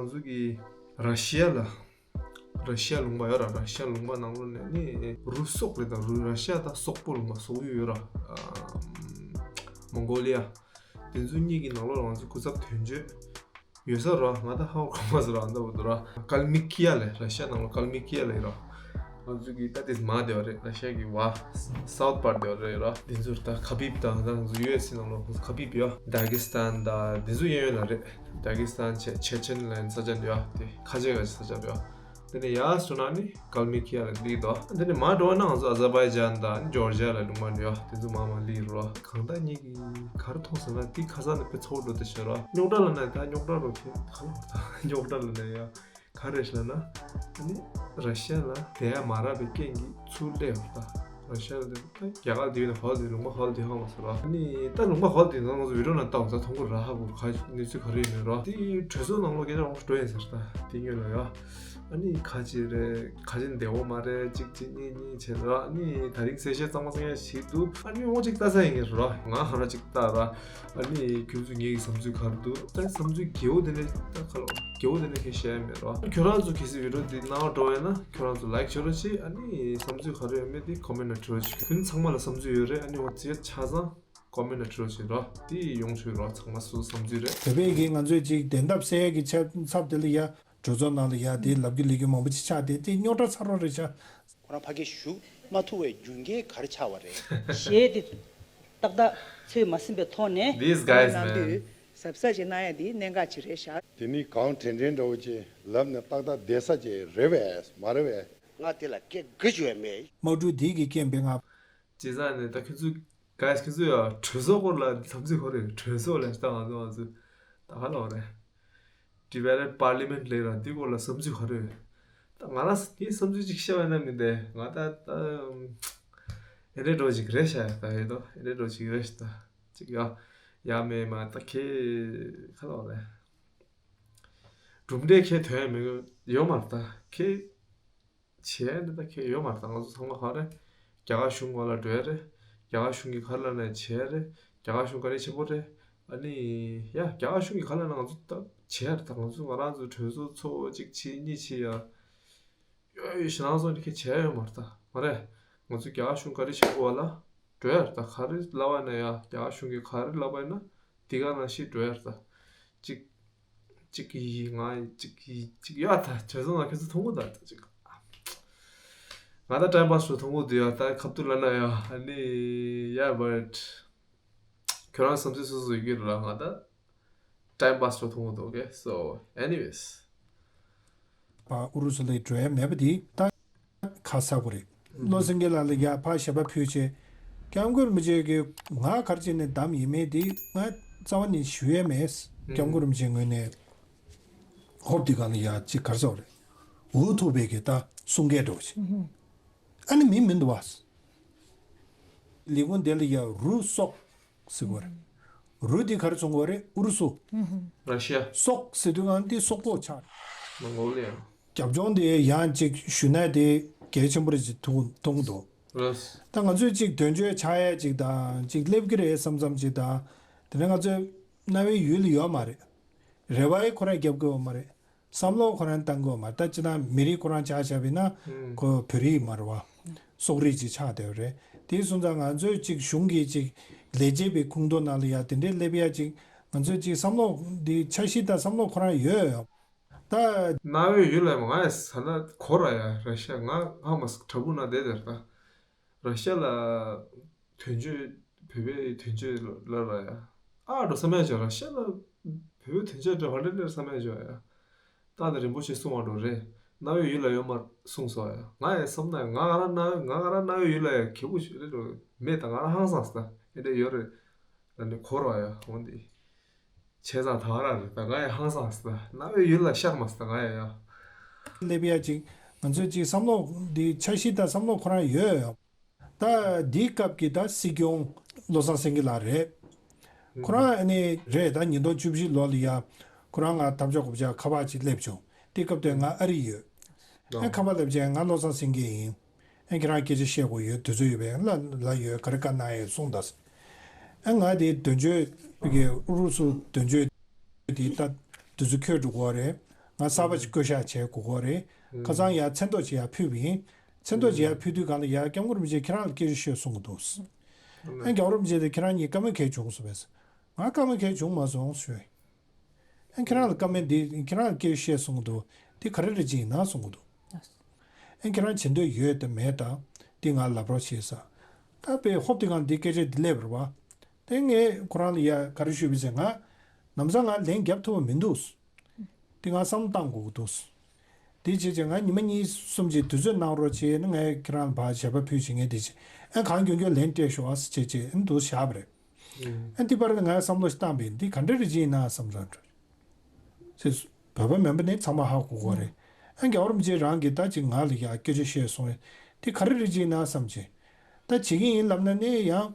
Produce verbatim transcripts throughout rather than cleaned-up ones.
ང་ཚོ་གི་ར་ཤི་ཡ་ལ། ར་ཤི་ཡ་ལུང་པ་ཡོད་ར། ར་ཤི་ཡ་ལུང་པ་ནང་ལོགས་ནས་ནི་རུ་སོག་རེད་ད། རུ་ར་ཤི་ཡ་ད་སོག་པོ་ལུང་པ་སོག་ཡུལ་ཡོད་ར། ཨ་མོང་གོ་ལི་ཡ། དེ་ཚོ་གཉིས་ཀྱི་ནང་ལོགས་ལ་ང་ཚོ་སྐུ་ཚབ་དོན་གཅོད་ཡོད་ས་ར། ང་ད་ཧ་གོ་མ་སོང་ར། ཨ་འདྲ་བོ་འདུག་ར། ཀལ་མི་ཀི་ཡ་ལ། ར་ཤི་ཡ་ནང་ལོགས་ཀལ་མི་ཀི་ཡ་ལ་ཡོད་ར། ང་ཚོ་གི་ད་དེ་མ་བདེ་བ་རེད། ར་ཤི་ཡ་གི་བ་སའུ་ཐ་པར་བདེ་བ་རེད་ར། དེ་ཚོ་ད་ཁ་བིབ་དང་ད་ང་ཚོ་ཡུ་ཨེས་སི་ནང་ལོགས་ཁ་བིབ་ཡོད། དག་གི་སི་ཐན་ད་དེ་ཚོ་གཡས་གཡོན་ལ་རེད། དག་གི་སི་ཐན་ཆེ་ཆེ་ཆེན་ལ་ཡིན་ས་ཆ་འདི་ཡོད། དེ་ཁ་ཆེ་ཁ་ཆེ་ས་ཆ་འདི་ཡོད། དེ་ནས་ཡར་སོང་ན་ནི་ཀལ་མི་ཀི་ཡ་ལ་འདི་འདུག་དེ་ནས་མར་འགྲོ་བ་ན་ང་ཚོ་ཨ་ཛར་བྷའི་ཇན་དང་ཇོར་ཇི་ཡ་ལ་ལུང་པ་འདི་ཡོད། དེ་ཚོ་མར་མར་ལི་རོ། གང་ལྟར་ཉིད་ཀྱི་ག་རེ་མཐོང་ཟེར་ན་དེ་ཁ་སང་ནས་དཔེ་ཚོར་འགྲོ་དེ་བྱོས་རོ། རྙོག་དྲ་ལ་ནས་ད་རྙོག་དྲ་རོ་ཁྱེད་ག་ལ་ད་རྙོག་དྲ་ལ་ནས་ཡ། ག་རེ་ལབ་ན། ཨ་ནི་ར་ཤི་ཡ་ལ་དེ་ཡ་མ་རག་པའི་རྐྱེན་གྱིས་ཚུར་སླེབས་པ་ད། ར་ཤི་ཡ་ལ་དེ་ད་རྒྱ་གར་དེ་ཡོད་ན་ཧོལ་དེ་ལུང་པ་ཧོལ་དེ་ཧ་མ་སོང་ར། ཨ་ནི་ད་ལུང་པ་ཧོལ་དེ་ནང་ང་ཚོ་བི་ཌིའོ་ནང་ལྟ་བ་ད་མཐོང་གི་ར། ཧ་གོ་ག་གནས་ཚུལ་ག་རེ་ཡོད་མེད་ར། དེ་གྲོས་ཚོགས་ནང་ལོགས་སྐད་ཆ་འོང་འགྲོ་ཡིན་ཟེར་ད་དེ་ཉོན་ལ་ཡ། ཨ་ནི་ཁ་ཅིག་རེད་ཁ་ཅིག་བདེ་བོ་མ་རེད། གཅིག་གཅིག་གཉིས་གཉིས་བྱས་ར། ཨ་ནི་ད་རིང་གསལ་བཤད་གཙང་མ་གཙང་ཡ་ཞིག་འདུག་ཨ་ནི་འོ་གཅིག་ལྟ་ས་ཡིན་གྱི་ར། ང་ཧ་ར་གཅིག་ལྟ་ར། ཨ་ནི་ཁྱོད་ཚོ་ངེད་ཀྱི་བསམ་ཚུལ་ག་རེ་འདུག་ད་བསམ་ཚུལ་དགེ་བོ་དེ་ནས་ད་ཁ་ལོ་དགེ་བོ་དེ་ནས་ཁྱེད་བཤད་ཡ་མེད་རོ། ཁྱོད་རང་ཚོ་གལ་སྲིད་བི་ཌིའོ་འདི་སྣང་བ་འགྲོ་བས་ན་ཁྱོད་རང་ཚོ་ལའིག་བྱོས་རོགས་བྱེད། ཨ་ནི་བསམ་ཚུལ་ག་རེ་ཡོད་མེད་དེ་ཀོ་མེན་ནང་བྲིས་རོགས་བྱེད། ཁྱོད་ཚང་མ་ལ་བསམ་ཚུལ་ཡོད་རེད། ཨ་ནི་འོ་དེ་ཆ་ཚང་ཀོ་མེན་ནང་བྲིས་རོགས་བྱེད་རོ། དེ་ཡོང་ཆོག་རོ། ཚང་མ་སོ་སོ་བསམ་ཚུལ་རེད། བོད་པའི་གི་ང་ཚོས་ཅིག་བདེན་སྟོབས་གསལ་ཡ་གི་ཆ་ཚབ་དེ་ལ་ཡ། གྲོས་ཚོགས་ནང་ལ་ཡ་དེ་ལབ་རྒྱུ་ལས་རྒྱུ་མང་པོ་ཅིག་ཆགས་ཏེ་དེ་རྙོག་དྲ་ཚ་རོགས་རེད་ཤག་ཁོ་རང་ཕ་གིར་བཞུགས་མ་ཐུབ་པའི་རྒྱུ་རྐྱེན་ག་རེ་ཆགས་པ་རེད། གཞས་དེ་ཏག་ཏག་ཚོད་མ་ཟིན་པའི་ཐོག་ནས། These guys, ནམ་དུས་man. གཟབ་གཟབ་ཅིག་གནང་ཡ་དེ་གནད་འགག་ཅིག་རེད་ཤག་དེ་ནི་གང་དྲན་དྲན་འདྲ་བོ་ཅིག་ལབ་ནས་ཏག་ཏག་བསྡད་ས་ཅིག་རེད་པས་མ་རེད་པས། ང་དེ་ལ་སྐད་དགོས་བྱུང་བ་མེད། དམག་འཁྲུག་འདི་གི་རྐྱེན་པས་ང་། བྱས་ཙང་ནས་ད་ཁྱོད་ཚོ་guys ཁྱོད་ཚོ་ཡ་གྲོས་ཚོགས་སྐོར་ལ་བསམ་ཚུལ་ག་རེ་ཡོད། གྲོས་ཚོགས་ལ་ད་ང་ཚོ་ང་ཚོ་ད་ག་ལབ་རེད། Developed Parliament ལབ་ར་འདི་སྐོར་ལ་བསམ་ཚུལ་ག་རེ་ཡོད། ད་ང་རང་ངའི་བསམ་ཚུལ་ཅིག་བཤད་པ་ཡིན་ན་མི་འདི་ང་ད་ད་ཨེ་འདྲའི་འགྲོ་ཅིག་རེད་ཤག་ད་ཡོད་དོ་ཨེ་འདྲའི་འགྲོ་ཅིག་རེད་ཤག་ད་ཅིག་ཡ་ཡ་མེད་མ་ད་ཁེ་ག་ལབ་རེད། གྲུབ་འབྲས་ཁེ་ཐོན་ཡ་མེད་ཡོད་མ་རེད། ད་ཁེ་བྱས་འདི་ད་ཁེ་ཡོད་མ་རེད། ད་ང་ཚོ་ཚང་མ་ག་རེ་རྒྱ་གར་གཞུང་ངོ་ལ་འགྲོ་ཡ་རེད། རྒྱ་གར་གཞུང་གིས་ག་རེ་ལབ་ན་བྱེད་ཡ་རེད། རྒྱ་གར་གཞུང་བཀའ་དྲིན་ཆེན་པོ་རེད། ཨ་ནི་ཡ་རྒྱ་གར་གཞུང་གིས་ག་རེ་ལབ་ན་ང་ཚོ་ད་བྱེད་ཡ་རེད། ད་ང་ཚོ་ང་རང་ཚོ་གྲོས་ཚོགས་ཚོགས་གཅིག་བྱེད་གཉིས་བྱེད་ཡ་ཡོད་ཡོད་ཞེ་ན་ཚོ་འདི་ཁེ་བྱེད་ཡ་ཡོད་མ་རེད། ད་མ་རེད། ང་ཚོ་རྒྱ་གར་གཞུང་བཀའ་དྲིན་ཆེན་པོ་བ་ལ་འགྲོ་ཡ་རེད། ད་ག་རེ་ལབ་པ་ན་ཡ་རྒྱ་གར་གཞུང་གིས་ག་རེ་ལབ་པ་ཡིན་ན་དེ་ག་ནང་བཞིན་འགྲོ་ཡ་རེད། ད་གཅིག་གཅིག་གིས་ང་གཅིག་གིས་གཅིག་ཡ་ད་བྱས་ཙང་ང་ཁྱོད་ཚོ་མཐོང་གི་ད་ད་གཅིག་ང་ད་time pass ཞུ་མཐོང་གི་འདུག་ཡ། ད་ཁ་ཐུག་ལབ་ན་ཡ་ཨ་ནི་ཡ་but ཁྱོད་རང་བསམ་ཚུལ་སོ་སོ་ཡོད་ཀྱི་རེད་ལ་ང་ད་time pass ཞུ་མཐོང་གི་འདུག okay so anyways པ་ཨུ་རུ་སུ་ལ་འགྲོ་ཡ་མེད་པ་དེ་ད་ཁ་གསལ་པོ་རེད། བློ་སེང་གེ་ལགས་ལ་ཡ་ཕར་ཞབས་པ་ཕུལ་བྱས། སྐྱབས་མགོན་རིན་པོ་ཆེ་གིས་ང་ག་རེ་བྱས་ནས་བདམས་ཡིན་མིན་དེ་ང་རྩ་བ་ནས་ཞུ་ཡ་མེད། སྐྱབས་མགོན་རིན་པོ་ཆེའི་ངོས་ནས་ཧོབ་དེ་ག་ལ་ཡ་ཅིག་ག་རེ་ཟེར་དགོས་རེད། འུ་ཐུག་པའི་གི་ད་གསུང་སྐད་འདྲ་བོ་ཞིག་ཨ་ནི་མི་མི་འདུག་བ། ལས་ཁུངས་དེ་ལ་ཡ་རུ་སོག་ཟེར་དགོས་རེད། རུ་དེ་ག་རེ་མཚོན་དགོས་རེད། ཨུ་རུ་སུ། ར་ཤི་ཡ། སོག་ཟེར་དུས་གང་དེ་སོག་པོ་ཆགས། མོང་གོ་ལི་ཡ། རྒྱབ་ལྗོངས་དེ་ཡང་ཅིག་ཞུ་ན་དེ་གལ་ཆེན་པོ་རེད་ཅིག་མཐོང་མཐོང་གི་འདུག་རེད། ད་ང་ཚོས་ཅིག་དོན་གཅོད་ཆགས་ཡ་ཅིག་དང་ཅིག་སླེབས་ཀྱི་རེད་བསམ་བསམ་ཅིག་དང་། དེ་ནས་ང་ཚོའི་རྣ་བའི་ཡུལ་ལ་ཡོད་མ་རེད། རེ་བ་ཡི་ཁོ་རང་རྒྱབ་དགོས་པ་མ་རེད། བསམ་བློ་ཁོ་རང་བཏང་དགོས་པ་མ་རེད། ད་སྤྱིར་བཏང་མི་རིགས་ཁོ་རང་ཆ་བཞག་པ་ཡིན་ན་ཁོ་བོད་རིགས་མ་རེད་བ། སོག་རིགས་ཅིག་ཆགས་བསྡད་པ་རེད། དེ་སོང་ཙང་ང་ཚོས་ཅིག་གཞུང་གི་ཅིག་ལས་བྱེད་པའི་ཁོངས་གཏོགས་ནང་ལ་ཡ་དེ་འདྲའི་སླེབས་ཡ་ཅིག་ང་ཚོས་ཅིག་བསམ་བློ་འདི་འཆར་གཞི་དང་བསམ་བློ་ཁོ་རང་ཡོད་ཡོད། ད། གནའ་བོའི་ཡུལ་ལ་ང་ཡི་ས་ན་གོ་ར་ཡ་ར་ཤ་ང་ཧ་མ་སི་དྲ་འབུ་ན་བསྡད་དེར་ད། ར་ཤ་ལ་དོན་གཅོད་བོད་པའི་དོན་གཅོད་ལ་ར་ཡ། ཨ་འགྲོ་བསམ་ཡ་བྱོས་ར་ཤ་ལ་བོད་པའི་དོན་གཅོད་འདྲ་བ་འདྲ་འདྲ་བསམ་ཡ་བྱོས་ཡ། ད་ནི་རིན་པོ་ཆེ་གསུང་བ་འགྲོ་རེད། གནའ་བོའི་ཡུལ་ལ་ཡོད་མ་གསུངས་སོ་ཡ། ང་ཡི་བསམ་ན་ང་རང་གནའ་བོའི་ང་རང་གནའ་བོའི་ཡུལ་ལ་ཡ་གལ་པོ་ཞིག་རེད་འགྲོ་མེད་ད་ང་རང་ཧང་སངས་ད་ཨེ་འདྲ་ཡོད་རེད། ད་ནི་གོ་ར་ཡ་འོན་ཏེ། བྱས་ཙང་ད་ག་རང་རེད་ད་ང་ཡང་ཧང་སངས་སི་ད་གནའ་བོའི་ཡུལ་ལ་ཤར་མ་སི་ད་ང་ཡང་ཡང་། སླེབས་ཡ་ཅིག་ང་ཚོས་ཅིག་བསམ་བློ་འདི་འཆར་གཞི་དང་བསམ་བློ་ཁོ་རང་ཡོད་ཡོད། ད་འདིའི་སྐབས་ཀྱི་ད་སྲིད་སྐྱོང་བློ་བཟང་སེང་གེ་ལགས་རེད། ཁོ་རང་ཨ་ནི་རེད་ད་ཉིས་སྟོང་བཅུ་བཞི་ལོ་ལ་ཡ་ཁོ་རང་ང་ཐབས་ཇོག་གོ་བྱ་ཁ་པར་ཅིག་སླེབས་བྱུང་། དེ་སྐབས་དེ་ང་ཨ་རི་ཡོད། ཨ་ཁ་པར་སླེབས་བྱས་ང་བློ་བཟང་སེང་གེ་ཡིན། ཨ་ཁྱེད་རང་སྐད་ཆ་བཤད་དགོས་ཡོད་དུས་ཚོད་ཡོད་པས་ལ་ལ་ཡོད་ག་རེ་བཀའ་གནང་ཡོད་གསུངས་ད། ཨ་ང་དེ་དོན་གཅོད་ཀྱི་ཨུ་རུ་སུ་དོན་གཅོད་དེ་ད་དུས་ཚོད་འཁྱོལ་འགྲོ་གི་རེད། ང་གསར་པ་ཅིག་བསྐོ་བཞག་བྱས་དགོས་ཀྱི་རེད། ཁ་སང་ཡར་མཚན་ཐོ་ཅིག་ཡར་ཕུལ་བ་ཡིན། མཚན་ཐོ་ཅིག་ཡར་ཕུལ་དུས་སྒང་ལ་ཡར་སྐྱབས་མགོན་རིན་པོ་ཆེས་ཁྱེད་རང་ལ་སྐད་ཆ་བཤད་གསུང་གི་འདུག་ཨ་རྒྱལ་བ་རིན་པོ་ཆེ་དང་ཁྱེད་རང་གཉིས་བཀའ་མོལ་གང་བྱུང་སོང་ངས། ང་བཀའ་མོལ་གང་བྱུང་མ་སོང་ཞུས། ཨ་ཁྱེད་རང་ལ་བཀའ་མོལ་འདི་ཁྱེད་རང་ལ་སྐད་ཆ་བཤད་གསུང་གི་འདུག་འདི་ག་རེ་རེད་ཅིག་ཡིན་ན་གསུང་གི་འདུག་ཨ་ཁྱེད་རང་བྱེད་འདོད་ཡོད་དམ་མེད་དམ་འདི་ང་ལབ་རོགས་བྱེད་ཟེར། ད་དཔེ་ཧོབ་དེ་སྒང་འདི་སྐད་ཆ་འདི་སླེབས་རེད་བ། དེ་ངས་ཁོ་རང་ལ་ཡ་ག་རེ་ཞུས་པ་ཟེར། ང་ལམ་སང་ང་ལན་རྒྱབ་ཐུབ་པ་མི་འདུག་འདི་ང་བསམ་བློ་བཏང་དགོས་ཀྱི་འདུག་འདི་བྱས་བྱས་ང་ཉི་མ་གཉིས་གསུམ་ཅིག་དུས་ཚོད་གནང་རོགས་བྱས་ན། ངས་ཁྱེད་རང་ལ་ཕར་ཞལ་པར་ཕུལ་བྱས། ངས་འདི་བྱས་ཨ་གང་མགྱོགས་མགྱོགས་ལན་སྤྲད་ཤོག་ཨ་ཟེར་བྱས་བྱས་ཨ་འདུག་བཞག་པ་རེད། ཨ་འདི་བར་དུ་ངས་བསམ་བློ་ཞིག་བཏང་པས་འདི་ག་འདྲ་རེ་བྱས་ཡིན་ན་བསམ་བློ་འགྲོ། ཅེས་བོད་པ་མིན་པ་ནི་ཚང་མ་ཧ་གོ་གོ་རེད། ཨ་རྒྱལ་བ་རིན་པོ་ཆེ་རང་གིས་ད་ཅིག་ང་ལ་ཡ་སྐད་ཆ་བཤད་སོང་། འདི་ག་རེ་རེ་བྱས་ཡིན་ན་བསམ་བྱས། ད་བྱེད་ཀྱི་ཡིན་ལབ་ན་ནི་ཡང་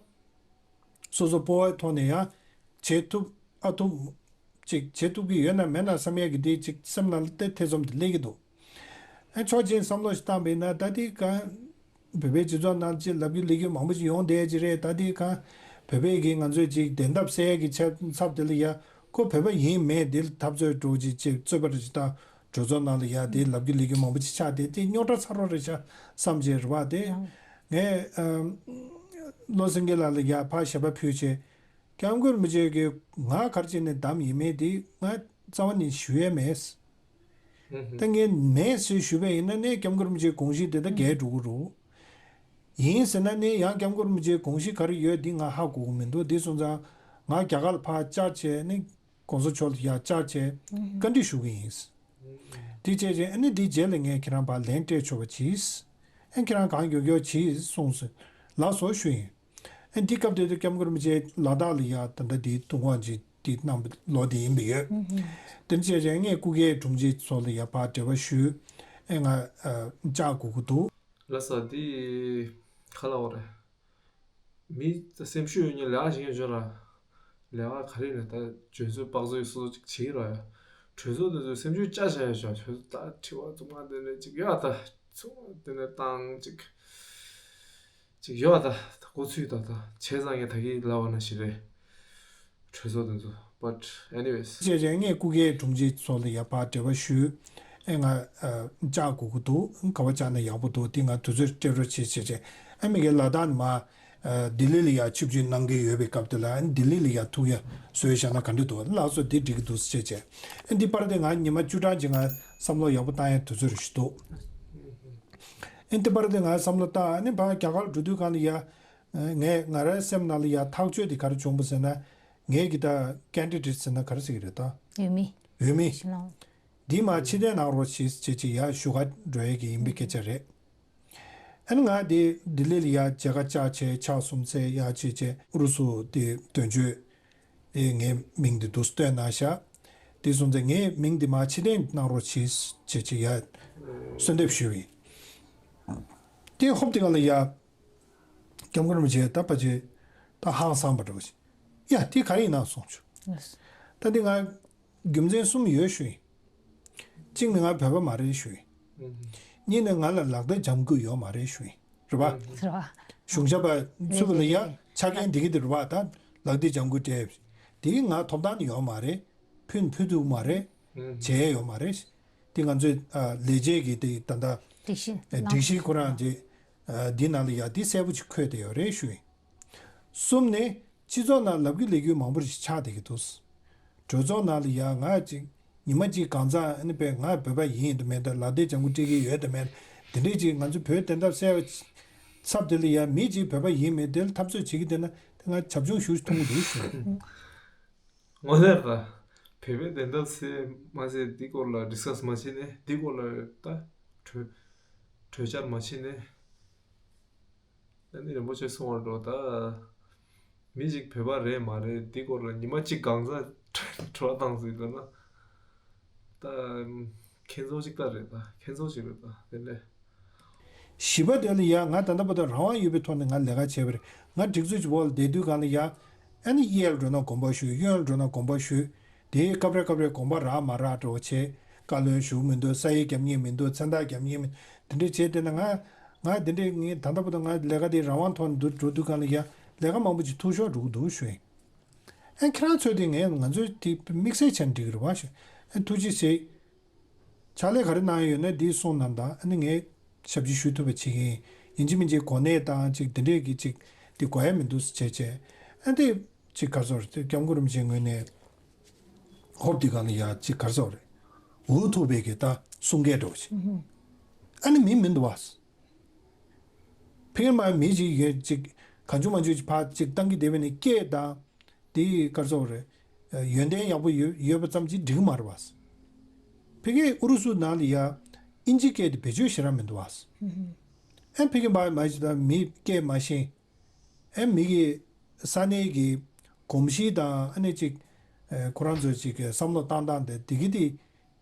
སོ་སོ་སྤོབས་པའི་ཐོག་ནས་ཡང་བྱེད་ཐུབ་ཨ་ཐུབ་ཅིག་བྱེད་ཐུབ་ཀྱི་ཡོད་ན་མེད་ན་བསམ་ཡས་ཀྱི་འདི་ཅིག་སེམས་ནང་ལ་དེ་ཐེ་ཚོམ་དེ་སླེབས་ཀྱི་འདུག་ཨ་ཕྱོགས་གཅིག་བསམ་བློ་ཞིག་བཏང་པས་ན་ད་འདི་གང་བོད་པའི་སྤྱི་ཚོགས་ནང་ཅིག་ལབ་རྒྱུ་ལས་རྒྱུ་མང་པོ་ཅིག་ཡོང་བསྡད་ཀྱི་རེད། ད་འདི་གང་བོད་པས་ཀྱིས་ང་ཚོས་ཅིག་བདེན་མཐའ་གསལ་ཡས་ཀྱི་ཆ་ཚབ་དེ་ལ་ཡ་ཁོ་བོད་པ་ཡིན་མེད་འདི་ལ་འཐབ་རྩོད་འགྲོ་ཅིག་ཅིག་རྩོད་པ་རེ་ཅིག་བཏང་གྲོས་ཚོགས་ནང་ལ་ཡ་འདི་ལབ་རྒྱུ་ལས་རྒྱུ་མང་པོ་ཅིག་ཆགས་བསྡད་དེ་རྙོག་དྲ་ཚ་རོགས་རེད་ཤག་བསམ་བྱས་རེད་བ། དེ་ངས་བློ་སེང་གེ་ལགས་ལ་ཡ་ཕར་ཞལ་པར་ཕུལ་བྱས། སྐྱབས་མགོན་རིན་པོ་ཆེ་གིས་ང་ག་རེ་བྱས་ནས་བདམས་ཡིན་མིན་དེ་ང་རྩ་བ་ནས་ཞུ་ཡས་མེད། ད་ངས་མེད་ཟེར་ཞུས་པ་ཡིན་ན་ནི་སྐྱབས་མགོན་རིན་པོ་ཆེའི་དགོངས་གཞི་དེ་ད་འགལ་འགྲོ་གི་རེད། ཡིན་ཟེར་ན་ནི་ཡང་སྐྱབས་མགོན་རིན་པོ་ཆེའི་དགོངས་གཞི་ག་རེ་ཡོད་འདི་ང་ཧ་གོ་གི་མི་འདུག་འདི་སོང་ཙང་ང་རྒྱ་གར་ལ་ཕར་བཅར་བྱས་ནི་གོང་ས་མཆོག་ལ་ཡར་བཅར་བྱས་བཀའ་འདྲི་ཞུ་གི་ཡིན། དེ་བྱས་རྗེས་ཨ་ནི་འདི་རྗེས་ལ་ངས་ཁྱེད་རང་ཕར་ལན་སྤྲད་ཆོག་པ་གྱིས། ཨ་ཁྱེད་རང་གང་མགྱོགས་མགྱོགས་གྱིས་གསུངས་སོང་། ལགས་སོ་ཞུ་ཡིན། ཨ་འདི་སྐབས་དེ་དུས་སྐྱབས་མགོན་རིན་པོ་ཆེ་ལ་དྭགས་ལ་ཡ་ད་ལྟ་འདི་ཐུགས་དགོངས་ཅིག་འདི་གནང་བའི་ལོ་དེ་ཡིན་པ་ཡོད། དེ་བྱས་རྗེས་ངས་སྐུ་སྒེར་དྲུང་ཆེ་ཚོ་ལ་ཡ་ཕར་འབྲེལ་བ་ཞུས། ཨ་ང་བཅར་དགོས་ཀྱི་འདུག་ལགས་སོ། འདི་ག་ལབ་དགོས་རེད། མི་སེམས་ཤུགས་ཡོད་མཁན་ལས་ཀ་བྱེད་མཁན་ཅིག་ཡོད་ར། ལས་ཀ་ག་རེ་ཡིན་ན་ད་འཇོན་ཚོད་དཔག་ཚོད་སོ་སོ་ཅིག་བྱེད་ཀྱི་ར་ཡ། གྲོས་ཚོགས་དེ་ཚོས་སེམས་ཤུགས་ཅག་བྱ་ཡ་ཞོག་གྲོས་ཚོགས་ད་དྲི་བ་རྩོམ་གང་དེ་འདྲ་ཅིག་ཡོད་ཨ། ད་ཚོགས་དེ་འདྲ་བཏང་ཅིག་ཅིག་ཡོད་ཨ། ད་ད་གོ་ཚུལ་ད་ད་བྱས་ཙང་ངས་ད་གིན་ལབ་པ་ནང་བཞིན་རེད། གྲོས་ཚོགས་དེ་ཚོ། But anyways. བྱས་རྗེས་ངས་སྐུ་སྒེར་དྲུང་ཆེ་ཚོ་ལ་ཡ་ཕར་འབྲེལ་བ་ཞུས། ཨེ་ང་ཨ་བཅར་དགོས་ཀྱི་འདུག་ག་པར་བཅར་ན་ཡག་པོ་འདུག་འདི་ང་དུས་ཚོད་སྤྲད་རོགས་བྱེད་བྱས་བྱས། ཨ་མི་གིས་ལ་དྭགས་ནས་མར་ཨ་ལྡི་ལི་ལ་ཡ་ཆིབས་བསྒྱུར་གནང་གི་ཡོད་པའི་སྐབས་དེ་ལ་ཨ་ལྡི་ལི་ལ་ཡ་ཐུག་ཡ་བཟོས་བཞག་ན་ག་འདྲ་འདུག་ལགས་སོ་འདི་འགྲིག་གི་འདུག་བྱས་བྱས། ཨ་འདི་བར་དེ་ང་ཉི་མ་བཅུ་གྲངས་ཅིག་ང་བསམ་བློ་ཡག་པོ་བཏང་ཡ་དུས་ཚོད་རེ་ཞིག་འདུག་ཨ་འདི་བར་དེ་ང་བསམ་བློ་བཏང་། ཨ་ནི་ཕར་རྒྱ་གར་འགྲོ་དུས་སྒང་ལ་ཡ་ངས་ང་རའི་སེམས་ནང་ལ་ཡ་ཐག་གཅོད་དེ་ག་རེ་བྱུང་པ་ཟེར་ན། ངས་ཀྱི་ད་candidate་ཟེར་ན་ག་རེ་ཟེར་གྱི་རེད་ད། འོས་མི། འོས་མི། ཕྱི་ནང་། འདི་མར་ཕྱིར་འཐེན་གནང་རོགས་བྱེད་ཅེས་ཅིག་ཡར་ཞུ་ག་འགྲོ་ཡས་ཀྱི་ཡིན་པའི་སྐད་ཆ་རེད། ཨ་ནི་ང་འདི་ལྡི་ལི་ལ་ཡར་མཇལ་ཁ་བཅར་བྱས་ཕྱག་གསུམ་འཚལ་ཡར་བྱས་བྱས་ཨུ་རུ་སུ་དེ་དོན་གཅོད་དེ་ངའི་མིང་འདི་འདུག་སེ་བཏོན་གནང་ཤག་དེ་སོང་ཙང་ངའི་མིང་འདི་མར་ཕྱིར་འཐེན་གནང་རོགས་བྱེད་ཅེས་ཅིག་ཡར་གསོལ་འདེབས་ཞུས་པ་ཡིན། དེ་ཧོབ་དེ་ག་ལ་ཡ། སྐྱབས་མགོན་རིན་པོ་ཆེ་ད་ཕལ་ཆེར་ད་ཧང་སངས་པ་འདྲ་བོ་ཞིག་ཡ་དེ་ག་རེ་ཡིན་ན་གསུངས་བྱུང་། ད་འདི་ང་རྒྱུ་མཚན་གསུམ་ཡོད་ཞུ་ཡིན། གཅིག་ནི་ང་བོད་པ་མ་རེད་ཞུ་ཡིན། གཉིས་ནི་ང་ལ་ལག་དེབ་ལྗང་གུ་ཡོད་མ་རེད་ཞུ་ཡིན། རེད་པ། རེད་པ། གཞུང་ཞབས་པ་ཚུད་པ་ལ་ཡ་ཆ་རྐྱེན་འདི་གི་འདི་རེད་པ། ད་ལག་དེབ་ལྗང་གུ་སྤྲད། དེ་ང་ཐོབ་ཐང་ནི་ཡོད་མ་རེད། ཕུལ་ཕུལ་ཐུབ་མ་རེད། བྱས་ཡོད་མ་རེད། དེ་ང་ཚོས་ཨ་ལས་བྱེད་ཀྱི་དེ་ད་ལྟ་སྒྲིག་གཞི་ཨ་སྒྲིག་གཞི་ཁོ་རང་དེ་ཨ་འདི་ནང་ལ་ཡ་དེ་གསལ་པོ་ཅིག་འཁོད་བསྡད་ཡོད་རེད་ཞུ་ཡིན། གསུམ་ནི་སྤྱི་ཚོགས་ནང་ལབ་རྒྱུ་ལས་རྒྱུ་མང་པོ་ཞིག་ཆགས་བསྡད་ཀྱི་འདུག་གྲོས་ཚོགས་ནང་ལ་ཡ་ང་ཅིག་ཉི་མ་གཅིག་གང་ཚང་ཨ་ནི་པས་ང་བོད་པ་ཡིན་དང་མིན་དང་ལག་དེབ་ལྗང་གུ་སྤྲད་ཀྱི་ཡོད་དང་མེད་དེ་འདྲས་ཅིག་ང་ཚོ་བོད་བདེན་མཐའ་གསལ་བའི་ཚབ་དེ་ལ་ཡ་མི་གཅིག་བོད་པ་ཡིན་མིན་དེ་ལ་འཐབ་རྩོད་བྱེད་ཀྱི་བསྡད་ན་དེ་ང་བྱབ་ཆུང་ཞུ་ཐུབ་ཀྱི་འདུག་ཞུ། དངོས་གནས་ད་བོད་པའི་བདེན་མཐའ་གསལ་མ་གསལ་འདི་སྐོར་ལ་ཌིས་ཀ་སི་མ་བྱས་ནས་འདི་སྐོར་ལ་ད་གྲོས་གྲོས་འཆར་མ་བྱས་ནས། ཨ་ནི་རིན་པོ་ཆེ་གསུངས་པ་འདྲ་ད། མི་ཞིག་བོད་པ་རེད་མ་རེད་འདི་སྐོར་ལ་ཉི་མ་གཅིག་གང་ཚ་དྲི་བ་བཏང་ཟིན་ལ་ན། ད་ཁྱེད་ཚོ་གཅིག་ད་རེད་ད་ཁྱེད་ཚོ་གཅིག་རེད་ད་དེ་ལས། བཞི་པ་དེ་ལ་ཡ་ང་ད་ལྟ་བར་དུ་རང་དབང་ཡོད་པའི་ཐོག་ནས་ང་ལས་ཀ་བྱས་པ་རེད། ང་སྒྲིག་འཛུགས་ཀྱི་འོག་ལ་བསྡད་དུས་སྒང་ལ་ཡ། ཨ་ནི་གཡས་ལ་འགྲོ་ན་དགོངས་པ་ཞུ། གཡོན་ལ་འགྲོ་ན་དགོངས་པ་ཞུ། དེའི་སྐབས་རེ་སྐབས་རེ་དགོངས་པ་རག་མ་རག་འདྲ་བོ་བྱས། བཀའ་བློན་ཞུ་མི་འདུག་ས་ཡིག་རྒྱབ་མཁན་མི་འདུག་མཚན་རྟགས་རྒྱབ་མཁན་མི་འདུག་དེ་འདྲས་བྱས་བསྡད་ན་ང་ང་དེ་འདྲས་ངས་ད་ལྟ་བར་དུ་ང་ལས་ཀ་དེ་རང་དབང་ཐོག་ནས་འགྲོ་འགྲོ་དུས་སྒང་ལ་ཡ་ལས་ཀ་མང་པོ་ཅིག་འཐུས་ཤོར་འགྲོ་གི་འདུག་ཞུ་ཡིན། ཨ་ཁྱེད་རང་ཚོས་དེ་ངས་ང་ཚོའི་དེ་དམིགས་བསལ་བྱས་ནས་འགྲིག་གི་རེད་བ་ཞུ། ཨ་ཐུགས་རྗེ་ཆེ། ཕྱག་ལས་ག་རེ་གནང་ཡོད་ན་འདི་གསུངས་གནང་དང་། ཨ་ནི་ངས་ཞབས་ཕྱི་ཞུ་ཐུབ་པ་བྱེད་ཀྱི་ཡིན། ཡིན་གཅིག་མིན་གཅིག་གོ་གནས་དང་ཅིག་འདི་འདྲས་ཀྱི་ཅིག་འདི་དགོས་ཡ་མི་འདུག་ཟེར་བྱས་བྱས། ཨ་འདི་ཅིག་ག་རེ་ཟེར་དགོས་རེད། སྐྱབས་མགོན་རིན་པོ་ཆེ་ངོས་ནས་ཧོབ་འདི་ག་ལ་ཡ་ཅིག་ག་རེ་ཟེར་དགོས་རེད། འུ་ཐུག་པའི་གི་ད་གསུང་སྐད་འདྲ་བོ་ཞིག་ཨ་ནི་མི་མི་འདུག་བ། ཕ་གིར་མ་མི་ཅིག་ཡོད་ཅིག་གང་བྱུང་མང་བྱུང་ཅིག་ཕར་ཅིག་བཏང་གི་བསྡད་པ་ནི་སྐད་དང་། དེ་ག་རེ་ཟེར་དགོས་རེད། ཡོན་ཏན་ཡག་པོ་ཡོད་ཡོད་པ་ཙམ་གྱིས་འགྲིག་གི་མ་རེད་བ། ཕ་གིའི་ཨུ་རུ་སུ་ནང་ལ་ཡ་ཨིན་ཇི་སྐད་དེ་བེད་སྤྱོད་ཞེ་དྲག་མི་འདུག་བ། ཨེ་ཕ་གི་མ་མ་ཞིག་དང་མི་སྐད་མ་ཤེས། ཨེ་མི་གི་ས་གནས་ཀྱི་གོམས་གཤིས་དང་ཨ་ནི་ཅིག་ཨེ་ཁོ་རང་ཚོ་ཅིག་གི་བསམ་བློ་བཏང་སྟངས་དེ་དེ་གི་དེ་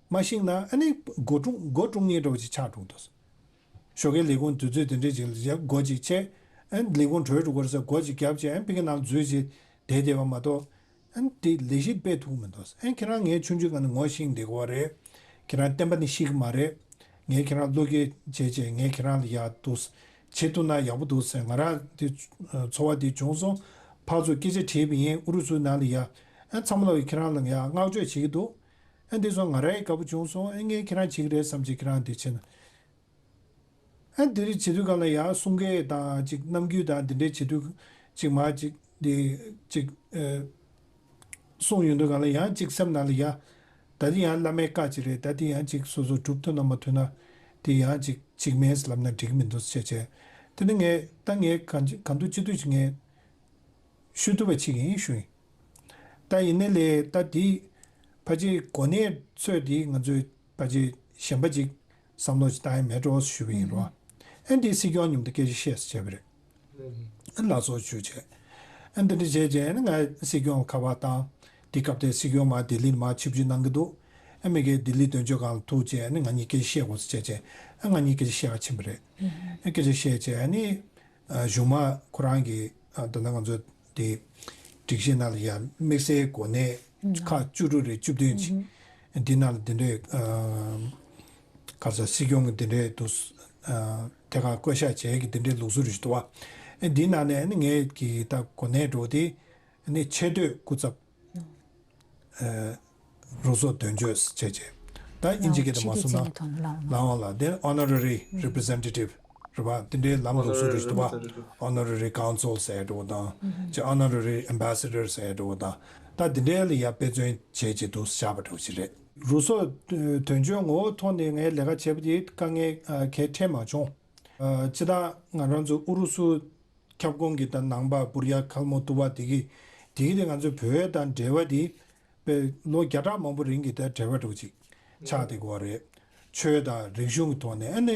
མ་ཤེས་ན་ཨ་ནི་མགོ་འཁྲུག་མགོ་འཁྲུག་མཁན་འདྲ་བོ་ཅིག་ཆགས་འགྲོ་འདུག་ཞོགས་ཀའི་ལས་ཁུངས་དུས་ཚོད་དེ་འདྲས་ཅིག་ལ་ཡ་སྒོ་ཅིག་ཕྱེ། ཨེ་ལས་ཁུངས་གྲོལ་འགྲོ་དགོས་རེད་ཟེར་སྒོ་ཅིག་བརྒྱབ་བྱས་ཨེ་ཕ་གི་ནང་འཛུལ་བྱས་བསྡད་བསྡད་པ་མ་གཏོགས། ཨ་ནི་དེ་ལས་གཞི་སྤེལ་ཐུབ་ཀྱི་མི་འདུག་ཨ་ནི་ཁྱེད་རང་ངའི་ཆུང་ཆུང་སྒང་ནས་ངོ་ཤེས་བསྡད་ཀྱི་ཡོད་རེད། ཁྱེད་རང་བསྟན་པ་ནི་ཤེས་ཀྱི་མ་རེད། ངས་ཁྱེད་རང་བློ་སྐྱེད་བྱས་བྱས་ངས་ཁྱེད་རང་ལ་ཡག་འདུག་བྱེད་ཐུབ་ན་ཡག་པོ་འདུག་ཟེར་ང་རང་དེ་ཚོར་བ་དེ་བྱུང་སོང་། ཕར་ཚུར་སྐད་ཆ་དྲིས་པ་ཡིན། ཨུ་རུ་སུ་ནང་ལ་ཡ་ཨ་ཚང་མ་ལ་ཁྱེད་རང་ལ་ཡ་བསྔགས་བརྗོད་བྱེད་ཀྱི་འདུག་ཨ་འདི་ཚོ་ང་རང་ཡི་དགའ་པོ་བྱུང་སོང་། ཨ་ངས་ཁྱེད་རང་བྱེད་ཀྱི་རེད་བསམ་བྱས་ཁྱེད་རང་དེ་བྱས་ན། ཨ་འདི་རིགས་བྱེད་དུས་སྒང་ལ་ཡང་གསུང་སྐད་དང་ཅིག་རྣམ་འགྱུར་དང་འདི་འདྲའི་བྱེད་དུས་ཅིག་མ་ཅིག་འདི་ཅིག་ཨ་གསུང་ཡོང་དུས་སྒང་ལ་ཡང་ཅིག་སེམས་ནང་ལ་ཡ་ད་འདི་ཡང་བླ་མའི་བཀའ་ཅིག་རེད། ད་འདི་ཡང་ཅིག་སོ་སོ་སྒྲུབ་ཐུབ་ན་མ་ཐུབ་ན་འདི་ཡང་ཅིག་ཅིག་མེད་ལབ་ན་འགྲིག་གི་མི་འདུག་ཟེར་བྱས། དེ་ནི་ངས་ད་ངས་གང་ཅི་གང་ཐུབ་ཅི་ཐུབ་ཅིག་ངས་ཞུ་ཐུབ་པ་ཅིག་ཡིན་ཞུ་ཡིན། ད་ཡིན་ནའི་ལས་ད་འདི་ཕལ་ཆེར་གོ་གནས་ཚོས་འདི་ང་ཚོས་ཕལ་ཆེར་གཞན་པ་ཅིག་བསམ་བློ་ཅིག་བཏང་ཡ་མེད་འགྲོ་ཞུས་པ་ཡིན་རོ། ཨ་འདི་སྲིད་སྐྱོང་མཉམ་དུ་སྐད་ཆ་བཤད་ཟེར་བྱས་པ་རེད། ཨ་ལགས་སོ་ཞུས་བྱས། ཨ་འདི་འདྲ་བྱས་བྱས་ཨ་ནི་ང་སྲིད་སྐྱོང་ལ་ཁ་པར་བཏང་། འདི་སྐབས་དེ་སྲིད་སྐྱོང་མར་ལྡི་ལི་ནས་མར་ཆིབས་བསྒྱུར་གནང་གི་འདུག་ཨ་མི་གའི་ལྡི་ལི་དོན་གཅོད་ཁང་ལ་ཐུག་བྱས་ཨ་ནི་ང་གཉིས་སྐད་ཆ་བཤད་དགོས་ཟེར་བྱས་བྱས་ཨ་ང་གཉིས་སྐད་ཆ་བཤད་ག་ཕྱིན་པ་རེད། ཨ་སྐད་ཆ་བཤད་བྱས་ཨ་ནི། ཨ་གཞུག་མ་ཁོ་རང་གི་ཨ་ད་ལྟ་ང་ཚོ་དེ་སྒྲིག་གཞི་ནང་ལ་ཡ་དམིགས་བསལ་གོ་གནས་ཁག་བཅུ་དྲུག་རེ་བཅུ་བདུན་ཅིག་འདི་ནང་ལ་འདི་འདྲའི་ཨ་ག་ས་སྲིད་སྐྱོང་གི་འདི་འདྲའི་འདུག་ཨ་ཐད་ཀར་བསྐོ་བཞག་བྱས་ཀྱི་འདི་འདྲའི་ལུགས་སྲོལ་རེ་ཞིག་འདུག་བ། ཨ་འདི་ནང་ནས་ཨ་ནི་ངས་ཀྱི་ད་གོ་གནས་འགྲོ་དེ་ཨ་ནི་ཆེ་བསྟོད་སྐུ་ཚབ། ཨ་རུ་སོག་དོན་གཅོད་ཟེར་བྱས་བྱས། ད་ཨིན་ཇི་སྐད་དུ་མ་སོང་ན་ལའང་ལ་དེ་ཨོ་ནོ་རེ་རི་རི་པི་རི་ཟེན་ཊེ་ཊིབ་རེད་པ། དེ་འདྲའི་ལམ་ལུགས་སྲོལ་རེ་ཞིག་འདུག་པ། ཨོ་ནོ་རེ་རི་ཀའུན་སིལ་ཟེར་འགྲོ་དང་། ཅེ་ཨོ་ནོ་རེ་རི་ཨེམ་བྷེ་སེ་ཌར་ཟེར་འགྲོ་དང་། ད་དེ་འདྲའི་ལ་ཡ་དཔེ་མཚོན་བྱས་བྱས་འདུག་བཞག་པ་འདྲ་བོ་ཞིག་རེད། རུ་སོག་དོན་གཅོད་ངོ་བོ་ཐོག་ནས་ངས་ལས་ཀ་བྱས་པ་དེ་དཀའ་ངལ་གལ་འཕྲད་མ་བྱུང་། སྤྱིར་བཏང་ང་རང་ཚོ་ཨུ་རུ་སུ་ཁྱབ་ཁོངས་ཀྱི་ད་ནང་པ་བུར་ཡ་ཁལ་མོ་ཏུ་བ་དེ་གི་དེ་གི་དེ་ང་ཚོའི་བོད་དང་འབྲེལ་བ་དེ་པའི་ལོ་བརྒྱ་ཕྲག་མང་པོ་རིང་གི་ད་འབྲེལ་བ་འདྲ་བོ་ཅིག་ཆགས་བསྡད་ཀྱི་ཡོད་རེད། ཆོས་དང་རིག་གཞུང་གི་ཐོག་ནས་ཨ་ནི་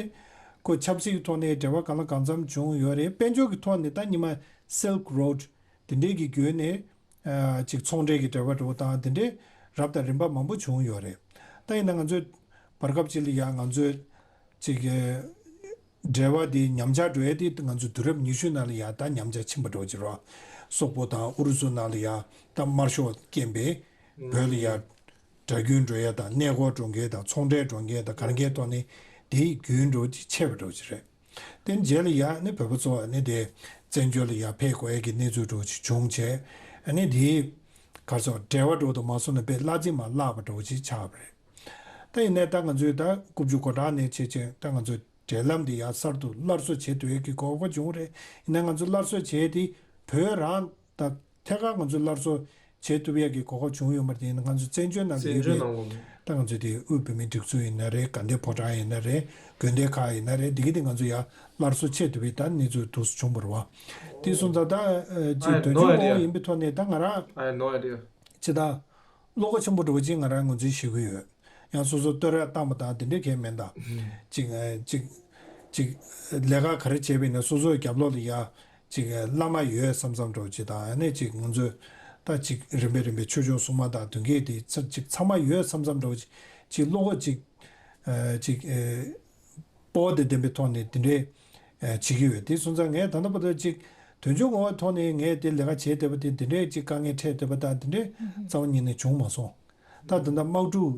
ཁོ་ཆབ་སྲིད་ཀྱི་ཐོག་ནས་འབྲེལ་བ་གང་ལ་གང་འཚམ་བྱུང་ཡོད་རེད། དཔལ་འབྱོར་གྱི་ཐོག་ནས་ད་ཉི་མ་Silk Road་དེ་འདྲས་ཀྱི་བརྒྱུད་ནས་ཨ་ཅིག་ཚོང་འབྲེལ་གྱི་འབྲེལ་བ་འདྲ་བོ་དང་དེ་འདྲས་རབ་དང་རིམ་པ་མང་པོ་བྱུང་ཡོད་རེད། ད་ཡིན་ན་ང་ཚོས་བར་སྐབས་ཅིག་ལ་ཡང་ང་ཚོས་ཅིག་འབྲེལ་བ་དེ་ཉམས་ཆག་འགྲོ་ཡ་དེ་ང་ཚོ་དུས་རབས་ཉི་ཤུ་ནང་ལ་ཡ་ད་ཉམས་ཆག་ཕྱིན་པ་འགྲོ་གི་རེད། སོག་པོ་དང་ཨུ་རུ་སུ་ནང་ལ་ཡ་ད་དམར་ཤོག་རྐྱེན་པས་བོད་ལ་ཡ་སྒྲ་རྒྱུན་འགྲོ་ཡ་དང་གནས་སྐོར་འགྲོ་མཁན་དང་ཚོང་འབྲེལ་འགྲོ་མཁན་དང་ག་རེ་མཁན་ཐོག་ནས་དེའི་རྒྱུན་འགྲོ་ཅིག་ཆད་པ་འགྲོ་གི་རེད། དེ་རྗེས་ལ་ཡ་ནི་བོད་པ་ཚོ་ནི་དེ་བཙན་བྱོལ་ལ་ཡ་ཕེབས་དགོས་ཡ་གི་གནས་ཚུལ་འགྲོ་ཅིག་བྱུང་བྱས་ནི་དེའི་ག་ཚོད་འབྲེལ་བ་འགྲོ་དུ་མ་སོང་ནས་དཔེ་བླ་རྩི་མ་བརླག་པ་འགྲོ་ཅིག་ཆགས་པ་རེད། ད་ཡིན་ནའི་ད་ང་ཚོས་ད་རྐུབ་ཀྱུ་སྒོ་འགྲམ་ནས་བྱས་བྱས་ད་ང་ཚོས་འབྲེལ་ལམ་འདི་ཡང་གསར་དུ་སླར་གསོ་བྱེད་ཐུབ་ཡས་ཀྱི་གོ་སྐབས་བྱུང་རེད། ཡིན་ན་ང་ཚོ་སླར་གསོ་བྱས་ཏེ་བོད་རང་ད་ཐད་ཀར་ང་ཚོ་སླར་གསོ་བྱེད་ཐུབ་ཡས་ཀྱི་གོ་སྐབས་བྱུང་ཡོད་མ་རེད། ཡིན་ན་ང་ཚོ་བཙན་བྱོལ་ནང་ལ་ཡོད་པའི་ད་ང་ཚོ་དེ་དབུས་བོད་མིའི་སྒྲིག་འཛུགས་ཡིན་ན་རེད། དགའ་ལྡན་ཕོ་བྲང་ཡིན་ན་རེད། དགོན་སྡེ་ཁག་ཡིན་ན་རེད། འདི་གི་དེ་ང་ཚོ་ཡང་སླར་གསོ་བྱེད་ཐུབ་པའི་ད་གནས་ཚུལ་འདུག་སེ་བྱུང་བ་རེད་བ། དེ་སོང་ཙང་ད་ཅིག་དོན་ཆུང་ངོ་བོ་ཡིན་པའི་ཐོག་ནས་ད་ང་རང་ཅི་ད། བློ་ཁོག་ཆེན་པོ་འདྲ་བོ་ཅིག་ང་རང་ངོས་འཛིན་བྱེད་ཀྱི་ཡོད། ཡང་སོ་སོ་བསྟོད་ར་བཏང་པ་དང་དེ་འདྲའི་གང་ཡང་མིན་ད། ཅིག་ཅིག་ཅིག་ལས་ཀ་ག་རེ་བྱས་པ་ཡིན་ན་སོ་སོའི་རྒྱབ་ལོགས་ལ་ཡ་ཅིག་བླ་མ་ཡོད་བསམ་བསམ་འདྲ་བོ་ཅིག་དང་ཨ་ནི་ཅིག་ང་ཚོས་ད་ཅིག་རིམ་པས་རིམ་པས་ཆོས་སྐྱོང་སྲུང་མ་དང་དོན་གྱི་དེ་ཚ་ཅིག་ཚང་མ་ཡོད་བསམ་བསམ་འདྲ་བོ་ཅིག་ཅིག་བློ་ཁོག་ཅིག་ཅིག་སྤོབས་པ་དང་ལྡན་པའི་ཐོག་ནས་དེ་འདྲའི་བྱེད་ཀྱི་ཡོད། དེ་སོང་ཙང་ངས་ད་ལྟ་བར་དུ་ཅིག་དོན་ཆུང་ངོ་བོའི་ཐོག་ནས་ངས་དེ་ལས་ཀ་བྱས་བསྡད་པ་དེ་དེ་འདྲའི་ཅིག་དཀའ་ངལ་འཕྲད་བསྡད་པ་དང་དེ་འདྲའི་རྩ་བ་ཉིད་ནས་བྱུང་མ་སོང་། ད་ད་ལྟ་དམག་འཁྲུག་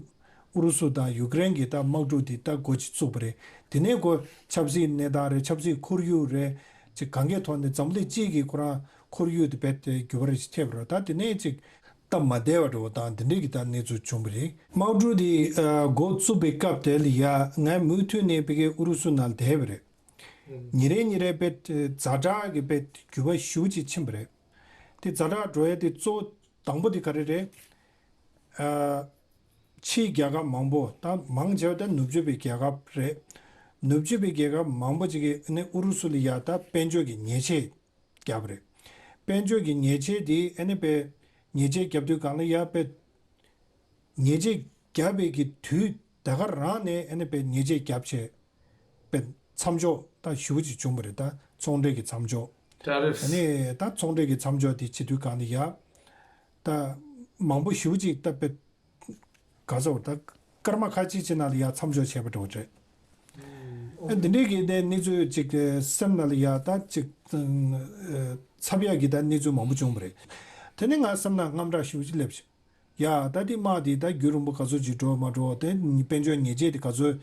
ཨུ་རུ་སུ་དང་ཡུ་ཀེ་རེན་གྱི་ད་དམག་འཁྲུག་དེ་ད་འགོ་ཅིག་བཙུགས་པ་རེད། དེ་ནས་འགོ་ཆབ་སྲིད་གནས་སྟངས་རེད། ཆབ་སྲིད་ཁོར་ཡུག་རེད། ཅིག་གང་གའི་ཐོག་ནས་འཛམ་གླིང་སྤྱི་གི་ཁོ་རང་ཁོར་ཡུག་དེ་རྦད་དེ་འགྱུར་བ་རེ་ཞིག་ཐེབས་པ་རེད། ད་དེ་ནས་ཅིག་ སྟབས་མ་བདེ་བ་འདྲ་བོ་དང་དེ་འདྲའི་གི་ད་གནས་ཚུལ་བྱུང་བ་རེད། དམག་འཁྲུག་དེ་ཨ་འགོ་བཙུགས་པའི་སྐབས་དེ་ལ་ཡ་ང་མུ་མཐུད་ནས་ཕ་གིའི་ཨུ་རུ་སུ་ནང་ལ་བསྡད་པ་རེད། ཉིན་རེ་ཉིན་རེ་དཔེ་ཛ་དྲག་གི་དཔེ་འགྱུར་བ་ཞེ་པོ་ཅིག་ཕྱིན་པ་རེད། དེ་ཛ་དྲག་འགྲོ་ཡ་དེ་གཙོ་བོ་དང་པོ་དེ་ག་རེ་རེད། ཨ་ཕྱིའི་རྒྱལ་ཁབ་མང་པོ་ད་མང་ཆེ་བ་ད་ནུབ་ཕྱོགས་པའི་རྒྱལ་ཁབ་རེད། ནུབ་ཕྱོགས་པའི་རྒྱལ་ཁབ་མང་པོ་ཅིག་གིས་ཨ་ནི་ཨུ་རུ་སུ་ལ་ཡ་ད་དཔལ་འབྱོར་གྱི་ཉེས་ཆད་བརྒྱབ་པ་རེད། དཔལ་འབྱོར་གྱི་ཉེས་ཆད་དེ་ཨ་ནི་དཔེ་ཉེས་ཆད་བརྒྱབ་དུས་སྒང་ལ་ཡ་དཔེ་ཉེས་ཆད་བརྒྱབ་པའི་གི་དུས་ད་ག་རང་ནས་ཨ་ནི་དཔེ་ཉེས་ཆད་བརྒྱབ་བྱས་དཔེ་མཚམས་འཇོག་ད་ཞེ་པོ་ཅིག་བྱུང་བ་རེད། ད་ཚོང་འབྲེལ་གྱི་མཚམས་འཇོག Tariffs. ཨ་ནི་ད་ཚོང་འབྲེལ་གྱི་མཚམས་འཇོག་དེ་བྱེད་དུས་སྒང་ལ་ཡ་ད་མང་པོ་ཞེ་པོ་ཅིག་ད་དཔེ་ག་ཚོད་ད་སྐར་མ་ཁ་ཅིག་ཅིག་ནང་ལ་ཡ་མཚམས་འཇོག་བྱས་པ་འདྲ་བོ་རེད། ཨ་འདི་འདྲའི་གི་དེ་གནས་ཚུལ་ཅིག་སེམས་ནང་ལ་ཡ་ད་ཅིག་ཚབ་ཡག་གི་ད་གནས་ཚུལ་མང་པོ་བྱུང་བ་རེད། དེ་ནི་ང་སེམས་ནང་དངངས་སྐྲག་ཞེ་པོ་ཅིག་སླེབས་བྱུང་། ཡ་ད་དེ་དམག་དེ་ད་རྒྱུན་རིང་པོ་ག་ཚོད་ཅིག་འགྲོ་མ་འགྲོ་དེ་དཔལ་འབྱོར་ཉེས་ཆད་དེ་ག་ཚོད་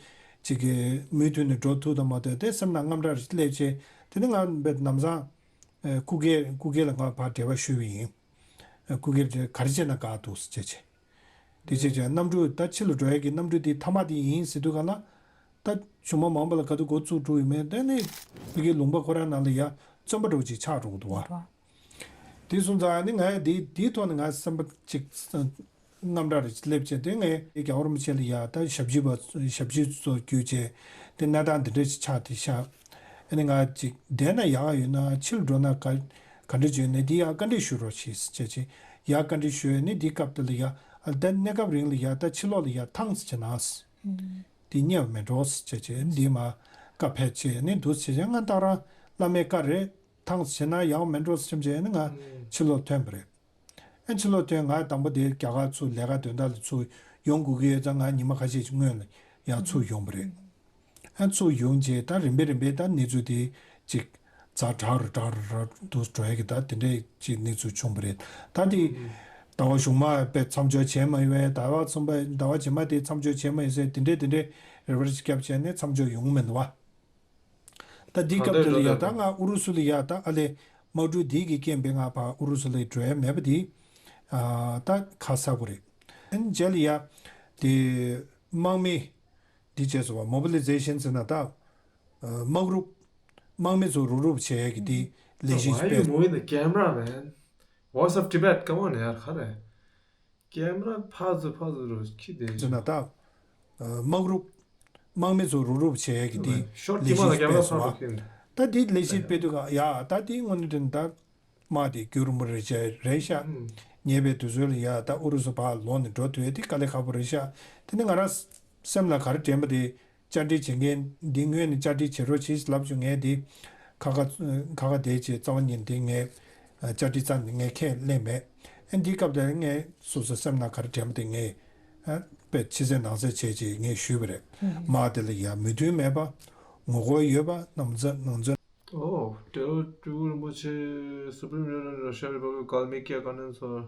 ཅིག་གི་མུ་མཐུད་ནས་འགྲོ་ཐུབ་དང་མ་ཐུབ་དེ་སེམས་ནང་དངངས་སྐྲག་ཞིག་སླེབས་བྱས་དེ་ནི་ང་ལམ་སང་སྐུ་སྒེར་སྐུ་སྒེར་ལ་ང་ཕར་འབྲེལ་བ་ཞུས་པ་ཡིན། སྐུ་སྒེར་དེ་ག་རེ་བྱས་ན་དགའ་འདུག་ཟེར་བྱས་བྱས། དེ་བྱས་བྱས་གནམ་གྲུ་ད་ཕྱི་ལ་འགྲོ་ཡ་གི་གནམ་གྲུ་དེ་མཐའ་མ་དེ་ཡིན་ཟེར་དུས་ག་ལ། ད་གཞུང་མང་མང་པོ་ལ་ག་དུས་འགོ་བཙུགས་འགྲོ་ཡིན་མིན་དེ་ནི་ཕ་གིའི་ལུང་པ་ཁོ་རང་ནང་ལ་ཡ་བཙོན་པ་འདྲ་བོ་ཅིག་ཆགས་འགྲོ་གི་འདུག་བ། དེ་སོང་ཙང་ནི་ང་ཡ་དེ་དེའི་ཐོག་ནས་ང་སེམས་པ་ཅིག་དངངས་སྐྲག་རེ་སླེབས་བྱས་དེ་ངས་རྒྱལ་བ་རིན་པོ་ཆེ་ལ་ཡ་ད་ཞབས་ཕྱི་བ་ཞབས་ཕྱི་ཚོ་བརྒྱུད་བྱས་དེ་གནས་སྟངས་འདི་འདྲ་ཞིག་ཆགས་དེ་ཤག་ཨ་ནི་ང་ཅིག་བསྡད་ན་ཡག་ཡོད་ན་ཕྱིར་འགྲོ་ན་ག་ག་འདྲ་བྱས་ནས་འདི་ཡ་བཀའ་འདྲི་ཞུ་རོགས་ཞེས་བྱས་ཅིག་ཡ་བཀའ་འདྲི་ཞུས་ནས་འདི་སྐབས་དེ་ལ་ཡ་ཨ་ད་གནས་སྐབས་རིང་ལ་ཡ་ད་ཕྱི་ལོགས་ལ་ཡ་ཐང་ཟེར་བྱས་ན། འདི་རྙེད་པ་མེད་འགྲོ་ཟེར་བྱས་བྱས་འདི་མ་བཀའ་ཕེབས་བྱས་ནི་འདུག་བྱས་བྱས་ང་ཏག་རང་བླ་མའི་བཀའ་རེད་ཐང་བྱས་ན་ཡག་མེད་འགྲོ་ཟེར་བྱས་ནི་ང་ཕྱི་ལོགས་ཐོན་པ་རེད། ཨ་ཕྱི་ལོགས་ཐོན་ང་དང་པོ་དེ་རྒྱ་གར་ཚུར་ལས་ཀ་དོན་དག་ལ་ཚུར་ཡོང་དགོས་ཀྱི་ཡོད་ཙང་ང་ཉི་མ་ཁ་ཤས་ཀྱི་སྔོན་ལ་ཡར་ཚུར་ཡོང་པ་རེད། ཨ་ཚུར་ཡོང་རྗེས་ད་རིམ་པས་རིམ་པས་ད་གནས་ཚུལ་དེ་ཅིག་ཛ་དྲག་རུ་དྲག་རུ་དྲག་རུ་འགྲོ་ཡ་གི་ད་དེ་འདྲའི་ཅིག་གནས་ཚུལ་བྱུང་བ་རེད། ད་དེ་ཟླ་བ་གཞུག་མ་པའི་མཚམས་འཇོག་བྱས་མ་ཡོང་བས་ཟླ་བ་གསུམ་པ་ཟླ་བ་རྗེས་མ་དེ་མཚམས་འཇོག་བྱས་མ་ཡོང་ཟེར་དེ་འདྲའི་དེ་འདྲའི་རེ་བ་ཅིག་བརྒྱབ་བྱས་ནས་མཚམས་འཇོག་ཡོང་གི་མི་འདུག་བ། ད་འདི་སྐབས་དེ་ལ་ཡ་ད་ང་ཨུ་རུ་སུ་ལ་ཡ་ད་ཨ་ལེ་དམག་འཁྲུག་འདི་གི་རྐྱེན་པས་ང་ཕར་ཨུ་རུ་སུ་ལ་འགྲོ་ཡ་མེད་པ་འདི་ད་ཁ་གསལ་པོ་རེད། རྗེས་ལ་ཡ་དེ་དམག་མི་འདི་བྱས་སོང་བ་མོ་བི་ལི་ཛེ་ཤན་ཟེར་ན་ད་དམག་རུབ་དམག་མི་ཚོ་རུབ་རུབ་བྱས་ཡ་གི་འདི་ལས་གཞི་Why are you moving the camera, man? Voice of Tibet, come on, ཡར་ཁ་རེད། ཀེམ་ར་ཕར་ཚུར་ཕར་ཚུར་རུ་ཁྱི་དེ་ཟེར་ན་ད་དམག་རུབ་དམག་མི་ཚོ་རུབ་རུབ་བྱས་ཡ་གི་འདི་ཤོར་ལས་ཀྱི་མ་གཞི་ལ་ཀེམ་ར་སྤེལ་ཕར་སོང་བ། རུ་ཁྱི། ད་འདི་ལས་གཞི་སྤེལ་དུས་ག་ཡ་ད་འདི་དངོས་གནས་དྲན་ད་དམག་དེ་རྒྱུན་རིང་པོ་རེ་བྱས་རེད་ཤག་ཉེ་བའི་དུས་ཚོད་ལ་ཡ་ད་ཨུ་རུ་སུ་ཕར་ལོག་ནས་འགྲོ་ཐུབ་ཡ་དེ་དཀའ་ལས་ཁག་པོ་རེད་ཤག་དེ་ནི་ང་རང་སེམས་ལ་ག་རེ་དྲན་པ་དེ་བཅར་འདྲི་བྱེད་མཁན་འདི་ངོས་ནས་བཅར་འདྲི་བྱེད་རོགས་བྱེད་ལབ་བྱུང་ངས་དེ་ཁ་ཁ་ཁ་ཁ་བསྡད་བྱས་རྩ་བ་ཉིད་དེ་ངས་བཅར་འདྲི་རྩ་ནས་ངས་ཁས་ལེན་མེད། ཨ་འདི་སྐབས་དེར་ངས་སོ་སོ་སེམས་ནང་ག་རེ་དྲན་པ་དེ་ངས་དཔེ་ཕྱི་གསལ་ནང་གསལ་བྱས་བྱས་ངས་ཞུས་པ་རེད། དམག་དེ་ལ་ཡ་མོས་མཐུན་མེད་པ་ངོ་རྒོལ་ཡོད་པ་ནང་ཚན་ནང་ཚན། Oh, Tero Tugu Rinpoche, Supreme Leader in Russia Republic of Kalmykia condemns for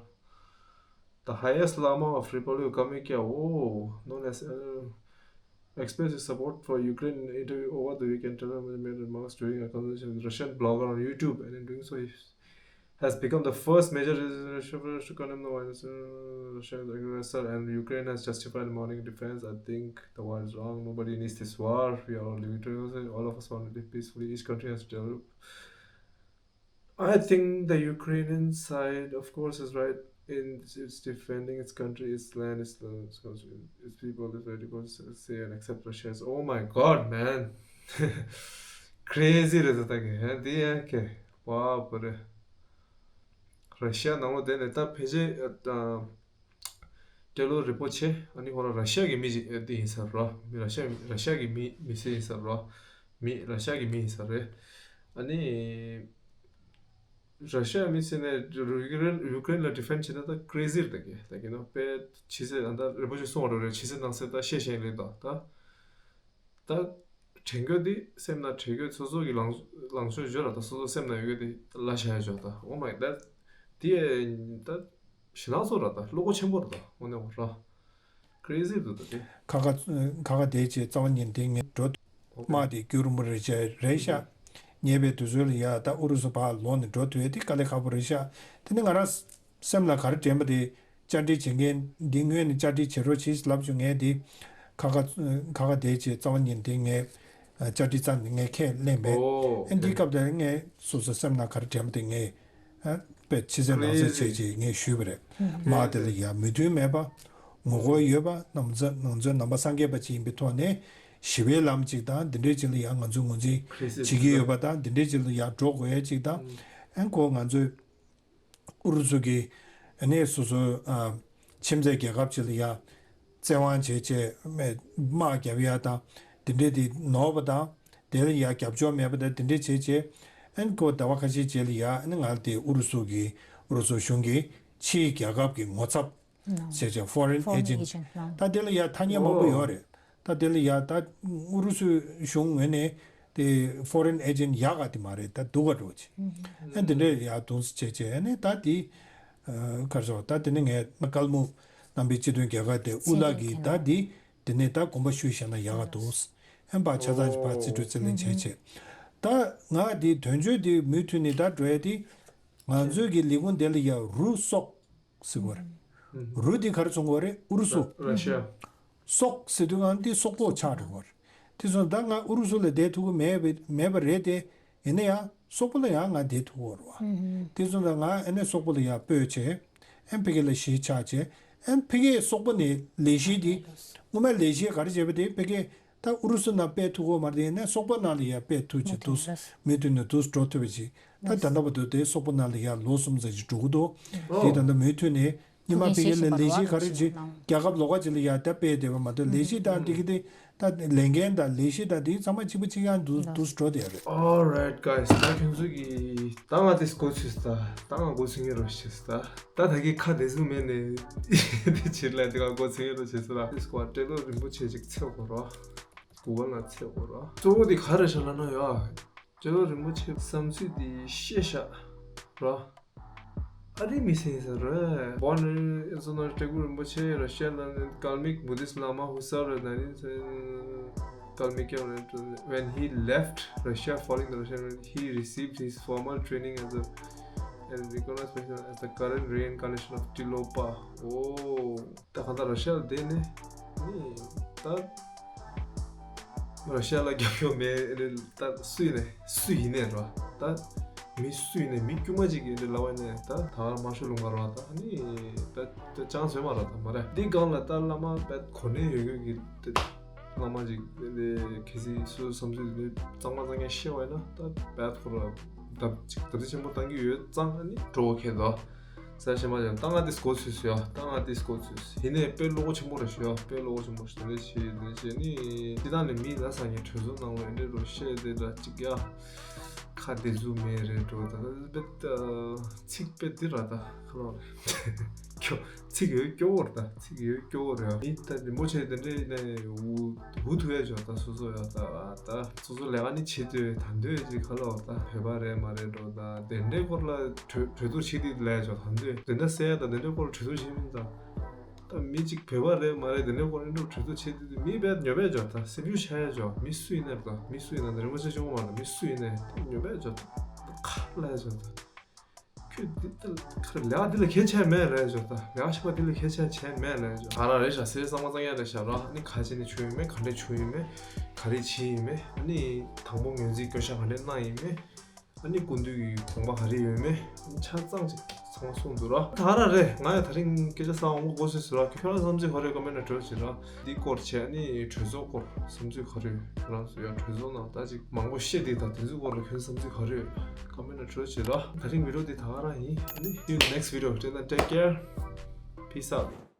the highest Lama of Republic of Kalmykia, oh, known as, uh, expressed his support for Ukraine in an interview over the weekend. Tero made remarks during a conversation with Russian blogger on YouTube, and in doing so, he has become the first major Russian to condemn the violence, uh, Russia's aggressor, and Ukraine has justified mounting defense. I think the war is wrong. Nobody needs this war. We are all living together. All of us want to live peacefully. Each country has to develop. I think the Ukrainian side, of course, is right in its defending its country, its land, its, its people, its very people say and accept Russia's. Oh my God, man. Crazy རེད་ད་གི་འདི་ཡང་ཀེ་བ་བོ་རེད། ར་ཤི་ཡ་ནང་ལོགས་དེ་ནས་ད་ཕལ་ཆེར་ཨ། ཏེ་ལོ་རི་པོ་ཆེ་ཨ་ནི་ཁོ་རང་ར་ཤི་ཡ་གི་མི་ཅིག་ཨ་དེ་ཡིན་ས་རེད། མི་ར་ཤི་ཡ་ར་ཤི་ཡ་གི་མི་མི་སེར་ཡིན་ས་རེད། མི་ར་ཤི་ཡ་གི་མི་ཡིན་ས་རེད། ཨ་ནི་ར་ཤི་ཡ་མི་ཟེར་ནས་ཡུ་ཀེ་རེན་ཡུ་ཀེ་རེན་ལ་ཌི་ཕེན་ཌི་བྱེད་ན་ད་ཀྲེ་ཟི་རེད་ད་གི་ད་གི་ནོ་པེ་ཕྱི་ཚེ་ཨ་ད་རི་པོ་ཆེ་གསུང་བ་རེད་རེད་ཕྱི་ཚེ་ནང་ཚེ་ད་ཤེས་བཞིན་རེད་ད་ད། ད་དྲན་རྒྱུ་འདི་སེམས་ནང་དྲན་རྒྱུ་སོ་སོ་གི་ལང་ལང་ཤོར་བརྗོད་ལ་ད་སོ་སོ་སེམས་ནང་ཡོད་རྒྱུ་འདི་ལ་བཞག་ཡ་བརྗོད་ད། Oh my god. དེ་ད་ཞེ་སྡང་ཚོ་ར་ད་བློ་ཁོག་ཆེན་པོ་ར་ད་དངོས་གནས་འོ་ར། Crazy འདུག་ད་དེ། ཁ་ཁ་ཁ་ཁ་བསྡད་བྱས་རྩ་བ་ཉིད་དེ་ངས་འགྲོ་དམག་དེ་རྒྱུན་རིང་པོ་རེད་བྱས་རེད་ཤག་ཉེ་བའི་དུས་ཚོད་ལ་ཡ་ད་ཨུ་རུ་སུ་ཕར་ལོག་ནས་འགྲོ་ཐུབ་ཡ་དེ་དཀའ་ལས་ཁག་པོ་རེད་ཤག་དེ་ནི་ང་རང་སེམས་ལ་ག་རེ་དྲན་པ་དེ། བཅར་འདྲི་བྱེད་མཁན་འདི་སྔོན་ནས་བཅར་འདྲི་བྱེད་རོགས་བྱེད་ལབ་བྱུང་། ངས་འདི་ཁ་ཁ་ཁ་ཁ་བསྡད་བྱས་རྩ་བ་ཉིད་འདི་ངས་བཅར་འདྲི་རྩ་ནས་ངས་ཁས་ལེན་པས། ཨོ། ཨ་འདི་སྐབས་དེར་ངས་སོ་སོ་སེམས་ནང་ག་རེ་དྲན་པ་དེ་ངས་ཨ་དཔེ་ཕྱི་གསལ་ནང་གསལ་བྱས་རྗེས་ངས་ཞུས་པ་རེད། མ་དེ་ལ་ཡ་མོས་མཐུན་མེད་པ། ངོ་རྒོལ་ཡོད་པ། ང་ཚོ་ང་ཚོའི་ནང་པ་སངས་རྒྱས་པ་ཅིག་ཡིན་པའི་ཐོག་ནས་ཞི་བའི་ལམ་ཅིག་དང་འདི་འདྲའི་ཅིག་ལ་ཡ་ང་ཚོས་ངོས་འཛིན་བྱེད་ཀྱི་ཡོད་པ་དང་འདི་འདྲའི་ཅིག་ལ་ཡ་འགྲོ་དགོས་ཡ་ཅིག་དང་། ཨན་ཁོ་ང་ཚོས་ཨུ་རུ་སུ་གི་ཨ་ནི་སོ་སོའི་ཨ་ཁྱིམ་མཚེས་རྒྱལ་ཁབ་ཅིག་ལ་ཡ་བཙན་དབང་བྱས་བྱས་དམག་རྒྱབ་ཡ་དང་འདི་འདྲའི་དེ་ནོར་བ་དང་དེ་ལ་ཡ་རྒྱབ་སྐྱོར་མེད་པ་དང་འདི་འདྲའི་བྱས་བྱས། ཨན་ཁོ་ཟླ་བ་ཁ་ཤས་རྗེས་ལ་ཡ་ཨ་ནི་ང་ལ་དེ་ཨུ་རུ་སུ་གི་ཨུ་རུ་སུ་གཞུང་གི་ཕྱིའི་རྒྱལ་ཁབ་ཀྱི་ངོ་ཚབ་ཟེར་བྱས་foreign agent། ད་དེ་ལ་ཡ་ཐ་སྙད་མང་པོ་ཡོད་རེད། ད་དེ་ལ་ཡ་ད་ཨུ་རུ་སུའི་གཞུང་ངོས་ནས་དེ་foreign agent་ཡག་ག་དེ་མ་རེད། ད་སྡུག་ག་འགྲོ་ཆེ། ཨ་འདི་འདྲས་ཡ་དུང་སེ་བྱས་བྱས་ཨ་ནི་ད་དེ་གར་སོ་ད་དེ་ནི་ངས་ཀལ་མུག་རྣམ་པའི་སྤྱི་མཐུན་རྒྱལ་ཁབ་དེ་དབུ་བླ་གི་ད་དེ་དེ་ནས་ད་དགོངས་པ་ཞུས་བཞག་ན་ཡག་ག་འདུག་ཨ་ཕར་ཆ་ཚང་ཕར་རྩིས་སྤྲོད་རྩིས་ལེན་བྱས་བྱས། ད་ང་དེ་དོན་གཅོད་དེ་མུ་མཐུད་ནས་ད་འགྲོ་ཡ་དེ་ང་ཚོའི་གི་ལས་ཁུངས་དེ་ལ་ཡ་རུ་སོག་ཟེར་གོ་རེད། རུ་འདི་ག་རེ་མཚོན་གོ་རེད། ཨུ་རུ་སུ། ར་ཤི་ཡ། སོག་ཟེར་དུས་གང་འདི་སོག་པོ་ཆགས་འགྲོ་གོ་རེད། དེ་སོང་ད་ང་ཨུ་རུ་སུ་ལ་བསྡད་ཐུབ་ཀྱི་མེད་པ་མེད་པ་རེད་དེ། ཡིན་ན་ཡང་སོག་པོ་ལ་ཡང་ང་བསྡད་ཐུབ་ཀྱི་རེད་བ། དེ་སོང་ད་ང་ཨ་ནི་སོག་པོ་ལ་ཡང་སྤོས་བྱས་ཨ་ཕ་གི་ལ་གཞིས་ཆགས་བྱས་ཨ་ཕ་གི་སོག་པོ་ནས་ལས་གཞི་འདི་སྔོན་མ་ལས་གཞི་ག་རེ་བྱས་པ་དེ་ཕ་གི་ད་ཨུ་རུ་སུ་ནང་སྤེལ་ཐུབ་ཀྱི་མ་རེད། ཡིན་ན་སོག་པོ་ནང་ལ་ཡ་སྤེལ་ཐུབ་ཅིག་འདུག་མི་མཐུན་ནས་འདུག་འགྲོ་ཐུབ་པ་ཅིག་ད་ད་ལྟ་བར་དུ་དེ་སོག་པོ་ནང་ལ་ཡ་ལོ་གསུམ་ཙམ་ཅིག་འགྲོ་གི་འདུག་དེ་ད་ལྟ་མི་མཐུན་ནས་ཉི་མ་ཕ་གི་ལ་ལས་གཞི་ག་རེ་ཅིག་རྒྱལ་ཁབ་ལོགས་ཀ་ཅིག་ལ་ཡ་ད་སྤེལ་བསྡད་པ་མ་གཏོགས་ལས་གཞི་དང་འདི་གི་དེ་ད་ལས་འགན་དང་ལས་གཞི་དང་དེ་ཚང་མ་གཅིག་པ་གཅིག་རྐྱང་འདུག་འདུག་འགྲོ་བསྡད་ཡ་རེད། Alright guys, ད་ཁྱོད་ཚོ་གི་ད་ང་དེ་སྐོར་ཚུད་ད་ད་ང་འགོ་ཚུགས་ངེས་རོ་ཞེས་ད། ད་ད་གི་ཁ་བདེ་ཟུག་མེད་ནས་དེ་ཕྱིར་ལ་དེ་ག་གོ་ཚེ་ཡོད་ལ་བྱེད་ཚུལ་ལ་སྐོར་སྤྲེལ་ལོ་རིན་པོ་ཆེ་ཅིག་འཚོལ་དགོས་རོ། གུ་གལ་ལ་འཚོལ་དགོས་རོ། གཙོ་བོ་དེ་ག་རེ་བྱ་ལ་ན་ཡ། སྤྲེལ་ལོ་རིན་པོ་ཆེ་བསམ་ཚུལ་དེ་ཤེས་ཤག་རོ། ཨ་རི་མི་སེང་ས་རེད། Born in Israel, Tegu Rinpoche, Russia, Kalmyk Buddhist Lama who served as nineteen Kalmyk when he left Russia following the Russian Revolution, he received his formal training as a and recognized person as the current reincarnation of Tilopa. Oh, ད་གང་ལྟར་ར་ཤི་ཡ་ལ་བསྡད་ནས་ནི་ད་ར་ཤི་ཡ་ལ་རྒྱབ་སྐྱོར་མེད་རེད། ད་སུ་ཡིན་ནས་སུ་ཡིན་ནས་ར་ད་མི་སུ་ཡིན་ནས་མི་དཀྱུས་མ་ཅིག་གིས་འདི་ལབ་པ་ནས་ད་ད་མར་ཤོ་ལུང་པ་ར་ད་ནི་ད་ད་ཅང་བཟོས་མ་ར་ད་མ་རེད། འདི་སྒང་ལ་ད་བླ་མ་པད་གོ་གནས་ཡོད་ཡོད་ཀྱི་ད། བླ་མ་ཅིག་དེ་གལ་སྲིད་སུ་བསམ་ཚུལ་དེ་གཙང་མ་གཙང་རྐྱང་བཤད་པ་ཡིན་ན་ད་བད་ཁོ་ར་བརྡབ་ཅིག་བརྡབ་གསིག་ཆེན་པོ་བཏང་གི་ཡོད་ཙང་ཨ་ནི་འགྲོ་བ་ཁེལ་འདུག་ཟེར་བཤད་མ་ཡང་ད་ང་དེ་སྒོ་ཚུད་སོ་ཡ། ད་ང་དེ་སྒོ་ཚུད་སོ་ཡིན་ནའི་དཔེ་བློ་ཁོག་ཆེན་པོ་རེད་ཤོད་ཡ། དཔེ་བློ་ཁོག་ཆེན་པོ་ཞིག་དེ་འདྲ་བྱེད་དེ་འདྲ་བྱེད་ནི་སྤྱི་བཏང་ནས་མི་ལ་ས་ངན་གྲོས་ཚོགས་ནང་ལ་ཨེ་འདྲ་རོ་བཤད་དེ་འདྲ་ཅིག་ཡ། ཁ་བདེ་ཚུལ་མེད་རེད་འགྲོ་ད་ད་ད་ཚིག་དཔེ་འདི་ར་ད་ཁ་ལོ་རེད། ཁྱོ་ཚིག་ཡོད་སྐྱོ་བོར་ད་ཚིག་ཡོད་སྐྱོ་བོར་ཡ། མི་ད་རིན་པོ་ཆེ་དེ་འདྲས་ནས་འུ་འུ་ཐུ་ཡ་ཇོ་ད་སོ་སོ་ཡ་ད་ད་སོ་སོ་ལས་ཀ་ནི་བྱེད་དུས་ད་འདོད་ཅིག་ཁ་ལོ་ད་བོད་པ་རེད་མ་རེད་འགྲོ་ད་དེ་འདྲས་སྐོར་ལ་གྲོས་གྲོས་བསྡུར་བྱེད་དུས་ལས་ཇོ་ད་འདོད་དེ་འདྲ་ཟེར་ཡ་ད་དེ་འདྲས་སྐོར་ལ་གྲོས་བསྡུར་བྱེད་མིན་ད། ད་མི་གཅིག་བོད་པ་རེད་མ་རེད་དེ་འདྲའི་སྐོར་ཨེ་འདྲ་གྲོས་བསྡུར་བྱེད་དུས་མི་བས་ཉོ་བས་འཇོག་ད་སེམས་ཤུགས་ཆག་ཡས་འཇོག་མི་སུ་ཡིན་ནའི་ད་མི་སུ་ཡིན་ན་ད་རིན་པོ་ཆེ་ཆུང་མ་ལ་མི་སུ་ཡིན་ནའི་ད་ཉོ་བས་འཇོག་ད་ཁ་ལ་ཡས་འཇོག་ད་ཁྱོད་འདི་ད་ཁ་ལ་འདི་ལ་གལ་ཆེ་མེད་ལ་ཡས་འཇོག་ད་ལ་ཞིག་པ་འདི་ལ་གལ་ཆེ་ཆེ་མེད་ལ་ཡས་འཇོག་ད་རང་རེད་ཤག་སེ་གཙང་མ་གཙང་ཡས་རེད་ཤག་ར་ནི་ག་ཅི་ནས་བྱུང་ཡོད་མེད་ག་འདྲས་བྱུང་ཡོད་མེད་ག་རེ་བྱས་ཡོད་མེད་ནི་དང་པོ་ངོས་འཛིན་སྐྱོ་ཤ་ག་འདྲས་གནང་ཡོད་མེད། ཨ་ནི་སྐུ་མདུན་གྱི་དགོངས་པ་ག་རེ་ཡོད་མེད་ཆ་ཚང་ཅིག་ཚང་མ་གསུངས་འདུག་ར། ད་ར་རེད་ང་ཡང་དེ་རིང་སྐད་ཆ་ཟ་འོང་གོ་སོང་ཟེར་ར། ཁྱོད་རང་བསམ་ཚུལ་ག་རེ་ཡོད་ཀོ་མེན་ཊ་བྲིས་རོགས་བྱེད་ར། འདི་སྐོར་བྱས་ཨ་ནི་གྲོས་ཚོགས་སྐོར་བསམ་ཚུལ་ག་རེ་ཡོད་ཁྱོད་རང་ཚོ་ཡང་གྲོས་ཚོགས་ནང་ད་ཅིག་མང་པོ་བཤད་དེ་ད་དེ་ཚོའི་སྐོར་ལ་ཁྱོད་བསམ་ཚུལ་ག་རེ་ཡོད་ཀོ་མེན་ཊ་བྲིས་རོགས་བྱེད་ར། དེ་རིང་བི་ཌི་ཡོ་འདི་ད་ག་རང་ཡིན། ཨ་ནི་see you in the next video. Till then, take care. Peace out.